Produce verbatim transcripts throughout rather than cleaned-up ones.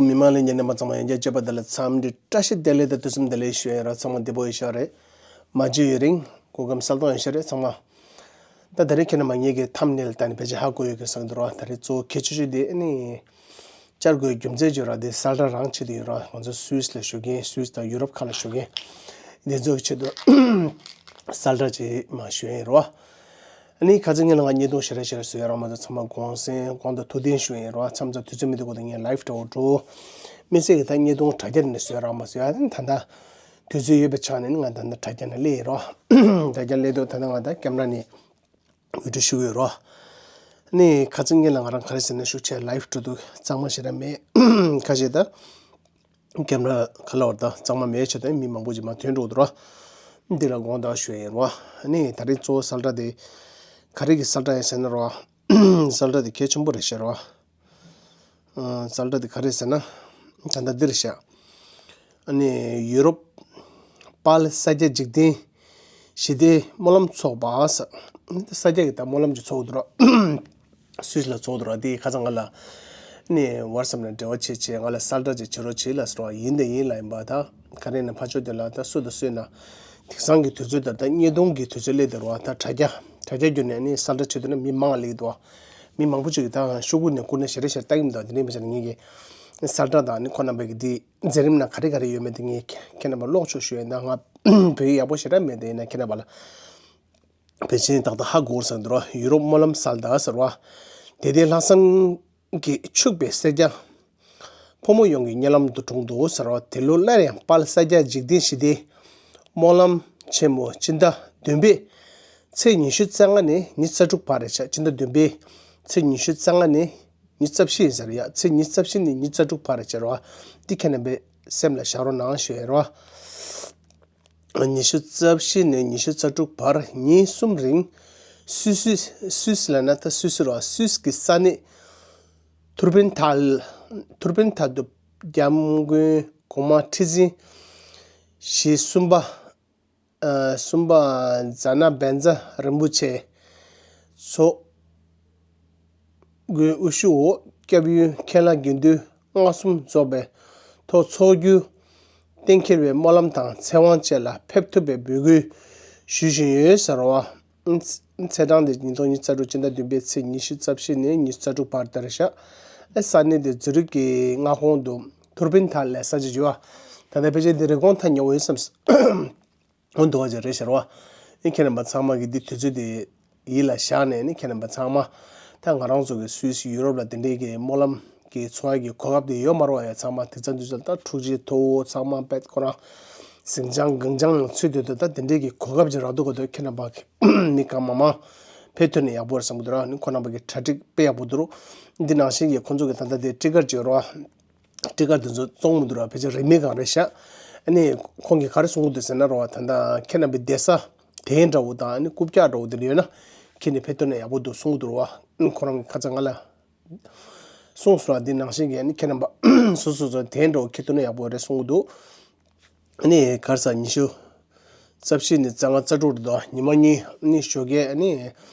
མི་མང་ལྷན་རྒྱས་རྣམ་པ་ཚང་མ་ཡང་བསྐྱར་བཅར་བ་དེ་ལ་འཚམས་འདྲི་བཀྲ་ཤིས་བདེ་ལེགས་དང་དུས་གསུམ་བདེ་ལེགས་ཞུ་ཡ་ཡིན་ར། ཚང་མ་བདེ་པོ་ཡོད་ཤག་རེད། མ་བརྗེད་ཡུན་རིང་གོ་སྐབས་གསལ་སྟོན་ཡོད་ཤག་རེད་ཚང་མ། ད་དེ་རིང་ཁྱེད་རྣམ་པ་ངེད་ཀྱི་ཐམ་ནེལ་ལྟ་ནས་ཕལ་ཆེར་ཧ་གོ་ཡོད་ཀྱི་བསམ་གྱི་འདུག་ར། ད་རེས་གཙོ་བོ་གལ་ཆེ་ཤོས་དེ་ཨ་ནི་བཅར་དགོས་རྒྱུ་མཚན་བརྗོད་ར། དེ་གསལ་བསྒྲགས་རང་ཆེད་དུ་ཡིན་ར། ང་ཚོ་སུད་སི་ལ་བཞུགས་མཁན། སུད་སི་དང་ཡུ་རོབ་ཁག་ལ་བཞུགས་མཁན་དེ་ཚོའི་ཆེད་དུ་གསལ་བསྒྲགས་ཅིག་མར་ཞུ་ཡ་ཡིན་ར། ཨ་ནི་ཁ་སང་ངས་ལ་ང་བརྙན་ཐུང་ཞེ་དྲག་ཞེ་དྲག་བཟོས་ཡ་ར། མ་གཏོགས་ཚང་མ་དགོངས་སེལ་དགོངས་དག་ཐུགས་བདེན་ཞུ་ཡ་ཡིན་ར། མཚམས་མཚམས་དུས་ཚོད་མི་འདུག་གོ །ད་ངས་ལའིབ་འདྲ་བོ་འགྲོ། དམིགས་བསལ་གྱི་ད་བརྙན་ཐུང་དྲ་རྒྱ་ནས་བཟོས་ཡ་ར་མ་བཟོས་ཡ། ཨ་ནི་ད་ལྟ་དུས་ཚོད་ཡོད་པའི་ཆ་ནས་ནི་ང་ད་ལྟ་དྲ་རྒྱ་ནས་སླེབས་ཡིན་ར། དྲ་རྒྱ་སླེབས་དུས་ད་ལྟ་ང་ད་ཀེམ་ར་ནས་འུད་སྒྲ་ཞུ་གི་ཡོད་ར། ཨ་ནི་ཁ་སང་ངས་ལ་ང་རང་ག་རེ་ཟེར་ན་ཤུགས་ཆེ་ལའིབ་འགྲོ་དུས་གཙང་མ་ཞེ་དྲག་མེད། ཁ་ཤས་ད། ཀེམ་ར་ག་ལ་བར་ད་གཙང་མ་མེད་བྱས་ཏེ་མི་མང་པོ་ཅིག་མར་ཐོན་འགྲོ་འདུག་ར། འདི་ལ་དགོངས་དག་ཞུ་ཡ་ཡིན་ར། ཨ་ནི་ད་རེས་གཙོ་བོ་གསལ་བསྒྲགས་དེ་ག་རེ་གི་གསལ་བསྒྲགས་ཡིན་ཟེར་ན་ར། གསལ་བསྒྲགས་དེ་གལ་ཆེན་པོ་རེད་ཤག་ར། ཨ་གསལ་བསྒྲགས་དེ་ག་རེ་ཟེར་ན་ད་ལྟ་འདི་རེད་ཤག །ཨ་ནི་ཡུ་རོབ་པཱལ་ས་སྐྱ་འཇིག་རྟེན་ཞི་བདེའི་སྨོན་ལམ་ཚོགས་པ་ཟེར། ས་སྐྱ་གི་ད་སྨོན་ལམ་ཅིག་ཚོགས་འདུག་ར། སུད་སི་ལ་ཚོགས་འདུག་ར། དེ་ཁ་སང་ང་ལ་ནི་ཝ་ཊི་སེབ་ནས་འབྲེལ་བ་བྱེད་བྱེད་ང་ལ་གསལ་བསྒྲགས་ཅིག་བྱེད་རོགས་བྱེད་ལ་ཟེར་བ་ཡིན། དེ་ཡིན་ལ་ཡིན་པ་ད་ག་རེ་ན་ཕར་ཕྱོགས་དེ་ལ་ད་སུ་དང་སུ་ཡིན་ན་དེང་སང་གི་དུས་ཚོད་ད་ལྟ་བརྙན་ཐུང་གི་དུས་ཚོད་སླེབས་བསྡད་རོགས། ད་དྲ་རྒྱ་དྲ་རྒྱ་བརྒྱུད་ནས་ནི་གསལ་བསྒྲགས་བྱེད་དུས་ན་མི་མང་ལ་སླེབས་འདུག་མི་མང་པོ་ཅིག་གིས་ད་ཤོག་གུ་ནས་བསྐུར་ན་ཞེ་དྲག་ཞེ་དྲག་ལྟ་གི་མི་འདུག་དེ་འདྲ་ཡིན་པ་བྱས་ན་ངེད་ཀྱིས་གསལ་བསྒྲགས་དང་ནི་ཁོང་རྣམ་པ་གི་དེ་མཛད་རིམ་ན་ག་རེ་ག་རེ་ཡོད་མེད་དེ་ངས་ཁྱེད་རྣམ་པ་ཀློག་ཆོག་ཞུ་ཡ་ཡིན། ད་ང་བོད་ཡིག་ཡག་པོ་ཞེ་དྲག་མེད་དེ་ཡིན་ན་ཁྱེད་རྣམ་པ་ལ། བེད་ཅིང་ཏག་ཏག་ཧ་གོ་བསམ་འདུག་ར། ཡུ་རོབ་སྨོན་ལམ་གསལ་བསྒྲགས་ཟེར་བ། དེ་ལྟའི་ལྷག་བསམ་གྱིས་ཕྱུག་པའི་སེར་སྐྱ་ཕོ་མོ་ཡོངས་ཀྱི་སྨོན་ལམ་དུ་གྲོངས་འདུག་ཟེར་བ། དེ་ལོ་སླར་ཡང་དཔལ་ས་སྐྱ་འཇིག་རྟེན་ཞི་བདེའི་སྨོན་ལམ་ཆེན་མོ་སྤྱི་ཟླ་བདུན་པའི་ཚེས་ཉི་ཤུ་རྩ་ལྔ་ནས་ཉི་ཤུ་རྩ་དྲུག་བར་རེད་ཤག །སྤྱི་ཟླ་བདུན་པའི་ཚེས་ཉི་ཤུ་རྩ་ལྔ་ནས་ཉི་ཤུ་རྩ་བཞི་ཡིན་ས་རེད་ཡ། ཚེས་ཉི་ཤུ་རྩ་བཞི་ནས་ཉི་ཤུ་རྩ་དྲུག་བར་རེད་ཤག་ར། འདི་ཁྱེད་རྣམ་པས་སེམས་ལ་བཞག་རོགས་གནང་ཞུ་ཡ་ར། ཉི་ཤུ་རྩ་བཞི་ནས་ཉི་ཤུ་རྩ་དྲུག་བར་ཉིན་གསུམ་རིང་སུད་སི་སུད་སི་ལ་ན་ད་སུད་སི་རོ་སུད་སི་གི་ས་གནས་ཐུར་བེན་ཐཱལ་ཐུར་བེན་ཐཱལ་དུ་སྐྱབས་མགོན་གོང་མ་ཁྲི་འཛིན་ཞེ་གསུམ་པ་ཨ་གསུམ་པ་ཛ་ན་བཛྲ་རིན་པོ་ཆེ་མཚོ་སྒོའི་དབུ་བཞུགས་འོག་སྐྱབས་ཡུལ་ཁེ་ལ་དགེ་འདུན་མངའ་གསུམ་རྫོགས་པའི་ཐོག་འཚོགས་རྒྱུ་གཏན་འཁེལ་བའི་སྨོན་ལམ་དང་ཚེ་དབང་བཅས་ལ་ཕེབས་ཐུབ་པའི་འབོད་སྐུལ་ཞུ་བཞིན་ཡོད་ཟེར་བ། ཚེས་གྲངས་དེ་ཉིས་སྟོང་ཉི་ཤུ་རྩ་དྲུག་སྤྱི་ཟླ་བདུན་པའི་ཚེས་ཉི་ཤུ་རྩ་བཞི་ནས་ཉི་ཤུ་རྩ་དྲུག་བར་དེར་བཞག །ས་གནས་དེ་ཛུ་རིག་གི་མངའ་ཁོངས་དུ་ཐུར་བེན་ཐཱལ་ལ་ས་ཆ་བརྗེ་བ། ད་ལྟ་ཕལ་ཆེར་འདི་རེབ་གོང་ཐག་ཉེ་བོ་ཡིན་བསམ། འོ་འདུག་བ་ཅིག་རེད་ཤག་ར། ཨེ་ཁྱེད་རྣམ་པ་ཚང་མ་གིས་འདི་དུས་ཚོད་འདི་ཡིད་ལ་བཞག་ནས་ནི་ཁྱེད་རྣམ་པ་ཚང་མ་ད་ང་རང་ཚོ་གི་སུད་སི་ཡུ་རོབ་ལ་དེ་འདྲའི་གི་སྨོན་ལམ་གི་འཚོགས་ཡ་གི་གོ་སྐབས་དེ་ཡོད་མ་རེད་བ་ཡ། ཚང་མ་དེ་ཚ་དུས་ཚོད་ད་ཐུགས་རྗེ་ཐོག་ཚང་མ་པད་ཁོ་རང་ཟིང་ཅང་གང་ཅང་ཡང་ཚུད་དུས་ད་དེ་འདྲའི་གི་གོ་སྐབས་ཅིག་རག་འདུག་ག །དུ་ཁྱེད་རྣམ་པ་གི་མི་གང་མང་མང་ཕེབས་ཐུབ་ན་ཡག་པོ་རེད་བསམ་གི་འདུག་ར། ནི་ཁོ་རྣམ་པ་གི་གྲ་སྒྲིག་དཔེ་ཡག་པོ་འདུག་འདི་ནང་བཞིན་གྱི་ཁོང་ཚོ་གི་ད་ལྟ་དེ་ཊི་ཀར་ཅིག་ཡོད་རེད་བ། ཊི་ཀར་དེ་ཚོ་བཙོང་མི་འདུག་ར། ཕལ་ཆེར་རིན་མེད་སྒང་རེད་ཤག །ཨ་ནི་ཁོང་གིས་ག་རེ་གསུང་གི་འདུག་ཟེར་ན་རོ། ད་ལྟ་ཁྱེད་རྣམ་པའི་བསྡད་ས་དེ་འདྲ་བོ་དང་ཨ་ནི་རྐུབ་བཀྱག་འདྲ་བོ་དེ་འདྲ་ཡོད་ན་ཁྱེད་ནས་ཕེབས་ཐུབ་ན་ཡག་པོ་འདུག་གསུང་གི་འདུག་ར་བ། ཨ་ནི་ཁོ་རང་གིས་ཁ་ཚ་ང་ལ་གསུངས་སོང་ར། འདི་ནང་བཞིན་གྱི་ཨ་ནི་ཁྱེད་རྣམ་པ་སོ་སོ་ཚོ་དེ་འདྲ་བོ་འཁྱེར་ཐུབ་ན་ཡག་པོ་རེད་གསུང་གི་འདུག །ཨ་ནི་ག་རེ་ཟ་ཉི་ཤུ་རྩ་བཞི་ནས་རྩ་ལྔ་རྩ་དྲུག་རེད་དོ། ཉི་མ་གཉིས་ནི་ཞོགས་ཀས་ནི་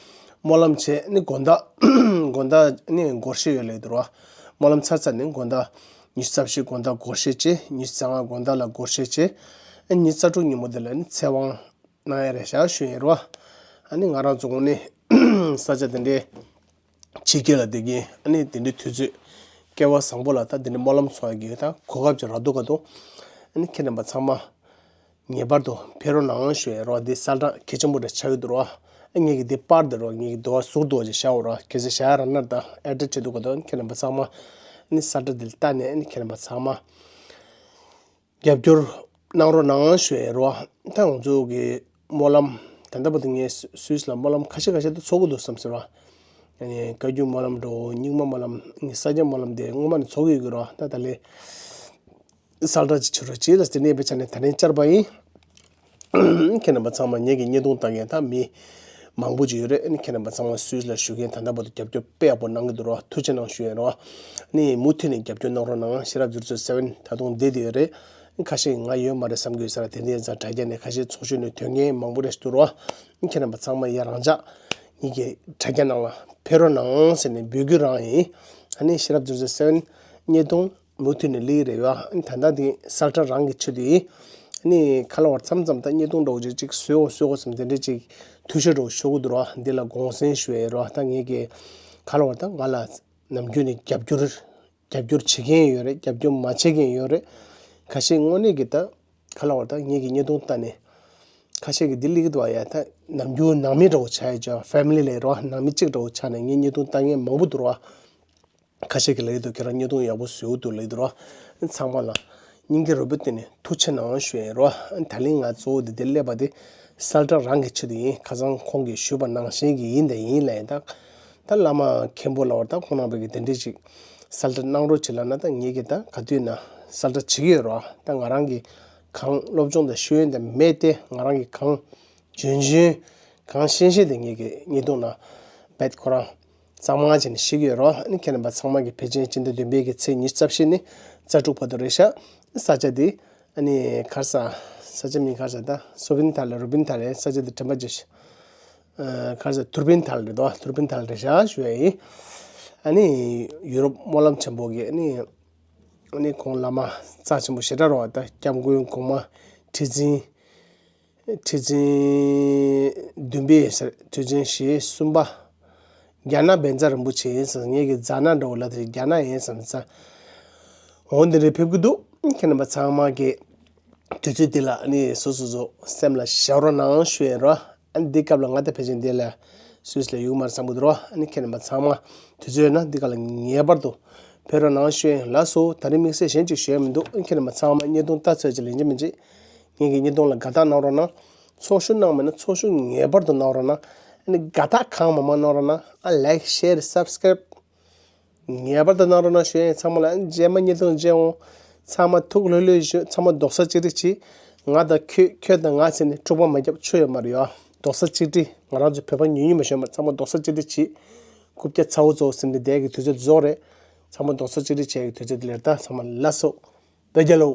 སྨོན་ལམ་བྱས་ནི་དགོང་དག་དགོང་དག་ནི་སྒོར་གཞས་ཡོད་ལེ་འདུག་ར། སྨོན་ལམ་ཚར་ཚར་ནི་དགོང་དག་ཉི་ཤུ་རྩ་བཞི་དགོང་དག་སྒོར་གཞས་བྱས། ཉི་ཤུ་རྩ་ལྔ་དགོང་དག་ལ་སྒོར་གཞས་བྱས། ཨ་ཉི་ཤུ་རྩ་དྲུག་ཉིན་མོ་དེ་ལ་ནི་ཚེ་དབང་གནང་ཡ་རེད་ཤག་ཞུ་ཡིན་ར། ཨ་ནི་ང་རང་ཚོ་ངོ་ནི་ས་ཆ་དེ་འདྲའི་ཕྱི་རྒྱལ་ལ་བསྡད་ཀྱིན་ཨ་ནི་དེ་འདྲའི་དུས་ཚོད་སྐལ་བ་བཟང་པོ་ལ་ད་དེ་འདྲའི་སྨོན་ལམ་ཚོགས་ཡ་གི་ད་གོ་སྐབས་ཅིག་རག་འདུག་ག་དུ། ཨ་ནི་ཁྱེད་རྣམ་པ་ཚང་མ་ངེས་པར་དུ་ཕེབས་རོགས་གནང་ཞུ་ཡ་རོགས། འདི་གསལ་བསྒྲགས་གལ་ཆེན་པོ་འདྲ་ཆགས་ཀྱི་འདུག་རོགས། ཨ་ངེད་ཀྱི་འདི་པར་འདི་རོགས་ངེད་ཀྱི་འདི་བ་ཟུར་དུ་བ་ཅིག་བཞག་འོ་རོགས། གལ་སྲིད་བཞག་ཡ་རག་ན་ད་ཨེ་ཌི་རེ་སི་བྱེད་འདུག་ག་དུ། ཨ་ནི་ཁྱེད་རྣམ་པ་ཚང་མ་ཨ་ནི་གསལ་བསྒྲགས་འདི་ལ་བལྟས་ནས་ཨ་ནི་ཁྱེད་རྣམ་པ་ཚང་མ་རྒྱབ་སྐྱོར་གནང་རོགས་གནང་ཞུ་ཡ་རོགས། ད་ང་ཚོ་གི་སྨོན་ལམ་ད་ལྟ་བར་དུ་ངས་སུད་སི་ལ་སྨོན་ལམ་ཁ་ཤས་ཁ་ཤས་ད་ཚོགས་ཀྱི་འདུག་བསམ་ཟེར་བ། ཨ་ནི་བཀའ་བརྒྱུད་སྨོན་ལམ་འགྲོ་རྙིང་མ་སྨོན་ལམ་ངས་ས་སྐྱ་སྨོན་ལམ་དེ་སྔོན་མ་ནས་ཚོགས་ཀྱི་ཡོད་ཀྱི་རོགས། ད་ད་ལས་གསལ་བསྒྲགས་ཅིག་བྱེད་རོགས་བྱེད་ལ་དེ་ནས་པའི་ཆ་ནས་ད་ནས་བཅར་བ་ཡིན། ཁྱེད་རྣམ་པ་ཚང་མ་ངེད་ཀྱི་བརྙན་ཐུང་ལྟ་མཁན་ད་མི་མང་པོ་ཅིག་ཡོད་རེད། ཨ་ནི་ཁྱེད་རྣམ་པ་ཚང་མ་སུད་སི་ལ་བཞུགས་མཁན་ད་ལྟ་བར་དུ་རྒྱབ་སྐྱོར་དཔེ་ཡག་པོ་གནང་གི་འདུག་རོགས། ཐུགས་རྗེ་གནང་ཞུ་ཡ་རོགས། ཨ་ནི་མུ་མཐུད་ནས་རྒྱབ་སྐྱོར་གནང་རོགས་གནང་། ཤེས་རབ་ཛིརོ་ཛིརོ་སེ་བེན་ད་དུང་བསྡད་དེ་ཡོད་རེད། ཁ་ཤས་ང་ཡོད་མ་རེད་བསམ་གྱི་ཡོད་ས་ར། དེ་འདྲའི་ཡིན་ཙང་དྲ་རྒྱ་ནས་ཁ་ཤས་ཚོགས་ཞུགས་ནས་ཐོན་མཁན་མང་པོ་རེད་འདུག་རོགས། ཨ་ནི་ཁྱེད་རྣམ་པ་ཚང་མ་ཡ་རང་འཇགས་ངེད་ཀྱི་དྲ་རྒྱ་ནང་ལ་ཕེབས་རོགས་གནང་ཟེར་ནས་འབོད་སྐུལ་རང་ཡིན། ཨ་ནི་ཤེས་རབ་ཛིརོ་ཛིརོ་སེ་བེན་བརྙན་ཐུང་ མུ་མཐུད་ནས་སླེབས་རེད་ཡ། ཨ་ནི་ད་ལྟ་དེ་གསལ་བསྒྲགས་རང་གི་ཆེད་དུ་ཡིན། ཨ་ནི་ག་ལ་བར་མཚམས་མཚམས་ད་བརྙན་ཐུང་འདྲ་བོ་ཅིག་ཅིག་བཟོས་འོ་བཟོས་འོ་བསམ་དེ་འདྲ་ཅིག་འཐུས་ཤོར་འདྲ་བོ་ཤོར་གི་འདུག་ར། འདི་ལ་དགོངས་སེལ་ཞུ་ཡ་ཡིན་ར། ད་ངས་ཀྱི་ག་ལ་བར་ད་ང་ལ་ནམ་རྒྱུན་ནས་རྒྱབ་སྐྱོར་རྒྱབ་སྐྱོར་བྱེད་མཁན་ཡོད་རེད། རྒྱབ་སྐྱོར་མ་བྱེད་མཁན་ཡོད་རེད། ཁ་ཤས་དངོས་གནས་ཀྱི་ད་ག་ལ་བར་ད་ངེད་ཀྱི་བརྙན་ཐུང་ལྟ་ནས་ཁ་ཤས་ཀྱི་འདི་ལིག་འདུག་ཡ། ད་ནམ་རྒྱུན་ནང་མི་འདྲ་བོ་ཆགས་ཡ་ཅོ་ཕེ་མི་ལི་ལས་རོ་ནང་མི་གཅིག་འདྲ་བོ་ཆགས་ནས་ངའི་བརྙན་ཐུང་ལྟ་མཁན་མང་པོ་འདུག་རོ། ཁ་ཤས་ཀྱི་ལ་ཡི་དུ་ཁྱེད་རང་བརྙན་ཐུང་ཡག་པོ་བཟོས་འདུག་ལ་ཡི་དུ་རོ། ཚང་མ་ལ་སྙིང་གི་རུས་པའི་གཏིང་ནས་ཐུགས་ཆེ་གནང་ཞུ་ཡ་ཡིན་རོ། ད་ལན་ང་གཙོ་བོ་འདི་འདི་སླེབས་པ་དེ་གསལ་བསྒྲགས་རང་གི་ཆེད་དུ་ཡིན། ཁ་སང་ཁོང་གིས་ཞུས་པ་ནང་བཞིན་གྱི་ཡིན་དང་ཡིན་ལ་ཡིན་ད། ད་བླ་མ་མཁན་པོ་ལ་བར་ད་ཁོང་རྣམ་པས་ཀྱི་དེ་འདྲས་ཅིག་གསལ་བསྒྲགས་གནང་རོགས་བྱེད་ལབ་ན་ད་ངེད་ཀྱིས་ད་ག་དུས་ན་གསལ་བསྒྲགས་བྱེད་ཀྱི་ཡོད་རོ། ད་ང་རང་གི་གང་སློབ་སྦྱོང་དང་ཤེས་ཡོན་དང་མེད་དེ་ང་རང་གི་གང་འཇོན་འཇོན་གང་ཤེས་ཤེས་དེ་ངེད་ཀྱི་བརྙན་ཐུང་ན་བེད་ཁོ་རང་གཙང་མ་བྱས་ནས་ཤེས་ཀྱི་ཡོད་རོ། ཨ་ནི་ཁྱེད་རྣམ་པ་ཚང་མ་གི་ཕལ་ཆེར་སྤྱི་ཟླ་བདུན་པའི་གི་ཚེས་ཉི་ཤུ་རྩ་བཞི་ནས་རྩ་དྲུག་བར་དུ་རེད་ཤག་ས་ཆ་དེ་ཨ་ནི་གར་ས་ས་ཆ་མིང་གར་ས་ད་སོ་བིན་ཐ་ལ་རུ་བིན་ཐ་ལ་ས་ཆ་དེ་དྲན་པ་བརྗེད་ཤག་གར་ས་ཐུར་བིན་ཐ་ལ་རེད་དོ། ཐུར་བིན་ཐ་ལ་རེད་ཤག་ཞུ་ཡ་ཡིན། ཨ་ནི་ཡུ་རོབ་སྨོན་ལམ་ཆེན་པོ་གི་ཨ་ནི་ཨ་ནི་ཁོང་བླ་མ་རྩ་ཆེན་པོ་ཞེ་དྲག་རོ། ད་སྐྱབས་མགོན་གོང་མ་ཁྲི་འཛིན། ཁྲི་འཛིན་བདུན་པའི་ཟེར། ཁྲི་འཛིན་བཞི་གསུམ་པ་རྒྱ་ནག་བཛྲ་རིན་པོ་ཆེ་ཡིན་ཟེར། ངེད་ཀྱི་རྫ་ནག་འདྲ་བོ་ལ་དེ་རྒྱ་ནག་ཡིན་ཟེར་ཟེར། འོ་འདི་འདྲ་ཕེབས་ཀྱི་འདུག་ཁྱེད་རྣམ་པ་ཚང་མ་གི་དུས་ཚོད་འདི་ལ་ནི་སོ་སོ་སོ་སེམས་ལ་བཞག་རོགས་གནང་ཞུ་ཡིན་རོ། ཨ་ནི་འདི་སྐབས་ལ་ང་ད་ཕལ་ཆེར་འདི་ལ་སུད་སི་ལ་ཡོང་མར་བསམ་གྱི་འདུག་རོ། ཨ་ནི་ཁྱེད་རྣམ་པ་ཚང་མ་དུས་ཚོད་ཡོད་ན་འདི་ག་ལ་ངེས་པར་དུ་ཕེབས་རོགས་གནང་ཞུ་ཡིན། ལགས་སོ། ད་རིང་དམིགས་བསལ་གཞན་ཅིག་ཞུ་ཡ་མི་འདུག་ཁྱེད་རྣམ་པ་ཚང་མ་བརྙན་ཐུང་ལྟ་ཚོད་ཅིག་ལེན་གྱི་མི་འཇིགས། ངེད་ཀྱི་བརྙན་ཐུང་ལ་དགའ་རྟགས་གནང་རོགས་གནང་། ཚོགས་ཞུགས་གནང་མེད་ན་ཚོགས་ཞུགས་ངེས་པར་དུ་གནང་རོགས་གནང་། ཨ་ནི་དགའ་རྟགས་གང་མང་མང་གནང་རོགས་གནང་། ཨ་ལའིག་ཤེར་སབ་སི་ཀ་རེབ་ངེས་པར་དུ་གནང་རོགས་གནང་ཞུ་ཡ་ཡིན། ཚང་མ་ལ་ཨ་ནི་རྗེས་མ་བརྙན་ཐུང་མཇལ་འོང་། ཚང་མ་ཐུགས་ལྷོད་ལྷོད་བཞུགས། ཚང་མ་རྡོག་རྩ་གཅིག་སྒྲིལ་གྱིས། ང་དང་ཁྱོད་ཁྱོད་དང་ང་ཟེར་ནས་འཁྲུག་པ་མ་རྒྱབ་ཆོ་ཡོད་མ་རེད་ཡ། རྡོག་རྩ་གཅིག་སྒྲིལ། ང་རང་ཚོ་བོད་པ་ཉུང་ཉུང་མ་ཞོན་པར་ཚང་མ་རྡོག་རྩ་གཅིག་སྒྲིལ་གྱིས། རྐུབ་བཀྱག་ཚ་བོ་ཚོ་ཟིན་པའི་བསྡད་ཀྱི་དུས་ཚོད་རྫོགས་རེད། ཚང་མ་རྡོག་རྩ་གཅིག་སྒྲིལ་བྱས་ཀྱི་དུས་ཚོད་དེ་ལེར་ད། ཚང་མ་ལ་སོ། བོད་རྒྱལ་ལོ།